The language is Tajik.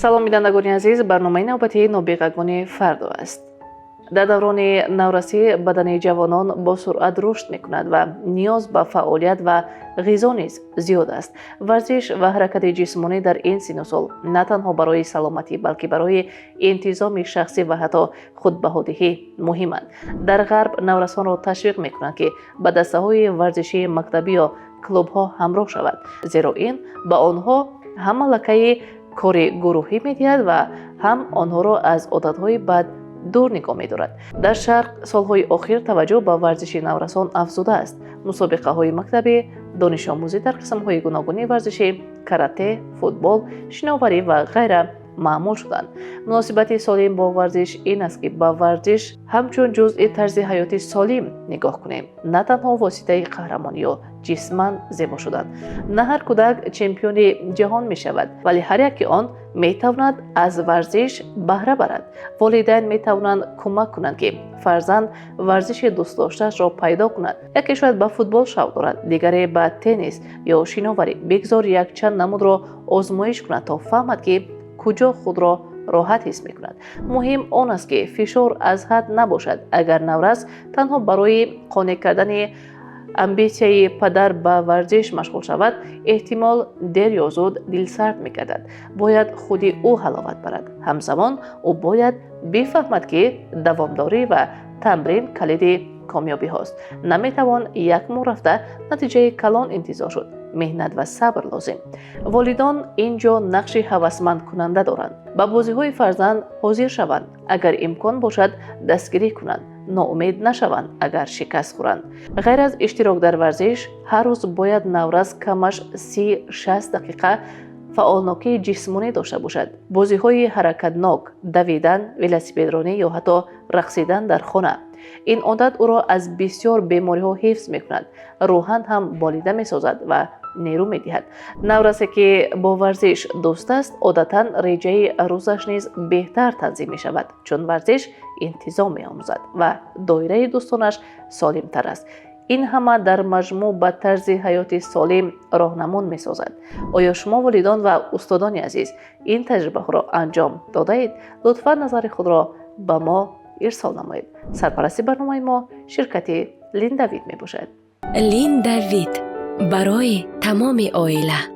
Салом, бинандагони азиз, барномаи навбатии «Нобиғагони фардо» аст. Дар даврони наврасӣ бадани ҷавонон бо суръат рушд мекунад ва ниёз ба фаъолият ва ғизо низ зиёд аст. Варзиш ва ҳаракати ҷисмонӣ дар ин синну сол на танҳо барои саломатӣ, балки барои интизоми шахсӣ ва ҳатто худбаҳодиҳӣ муҳиманд. Дар Ғарб наврасонро ташвиқ мекунанд, ки ба дастаҳои варзишии мактабӣ ё клубҳо ҳамроҳ шавад, зеро ин ба онҳо ҳам малакаи кори гурӯҳӣ медиҳад ва ҳам онҳоро аз одатҳои бад дур нигоҳ медорад. Дар Шарқ солҳои охир таваҷҷӯҳ ба варзиши наврасон афзудааст. Мусобиқаҳои мактабӣ, донишомӯзӣ дар қисмҳои гуногуни варзишӣ, карате, футбол, шиноварӣ ва ғайра маъмул шуданд. Муносибати солим бо варзиш ин аст, ки ба варзиш ҳамчун ҷузъи тарзи ҳаёти солим нигоҳ кунем, на танҳо воситаи қаҳрамонӣ ё ҷисман зебо шудан. На ҳар кӯдак чемпиони ҷаҳон мешавад, вале ҳар яке он метавонад аз варзиш баҳра барад. Волидайн метавонанд кӯмак кунанд, ки фарзанд варзиши дӯстдоштаашро пайдо кунад. Яке шояд ба футбол шавқ дорад, дигаре ба теннис ё шиноварӣ. Бигзор якчанд намудро озмоиш кунад, то фаҳмад, ки куҷо худро роҳат ҳис мекунад. Муҳим он аст, ки фишор аз ҳад набошад. Агар наврас танҳо барои қонеъ кардани амбитсияи падар ба варзиш машғул шавад, эҳтимол дер ё зуд дилсард мегардад. Бояд худи ӯ ҳаловат барад. Ҳамзамон ӯ бояд бифаҳмад, ки давомдорӣ ва тамрин калиди комёбиҳост. Наметавон як моҳ рафта натиҷаи калон интизор шуд. Меҳнат ва сабр лозим. Волидон ин ҷо нақши ҳавасмандкунанда доранд. Ба бозиҳои фарзанд ҳозир шаванд, агар имкон бошад, дастгирӣ кунанд, ноумед нашаванд, агар шикаст хӯранд. Ғайр аз иштирок дар варзиш, ҳар рӯз бояд наврас камаш 30-60 дақиқа фаъолнокии ҷисмонӣ дошта бошад: бозиҳои ҳаракатнок, давидан, велосипедронӣ ё ҳатто рақсидан дар хона. Ин одат ӯро аз бисёр бемориҳо ҳифз мекунад, рӯҳан ҳам болида месозад ва нерӯ медиҳад. Наврасе, ки бо варзиш дӯст аст, одатан реҷаи рӯзаш низ беҳтар танзим мешавад, чун варзиш интизом меомӯзад ва доираи дӯстонаш солимтар аст. Ин ҳама дар маҷмӯъ ба тарзи ҳаёти солим роҳнамун месозад. Оё шумо, волидон ва устодони азиз, ин таҷрибаҳоро анҷом додаед? Лутфан назари худро ба мо ирсол намоед. Сарпарасти барномаи мо ширкати «Линдавид» мебошад. «Линдавид» барои тамоми оила.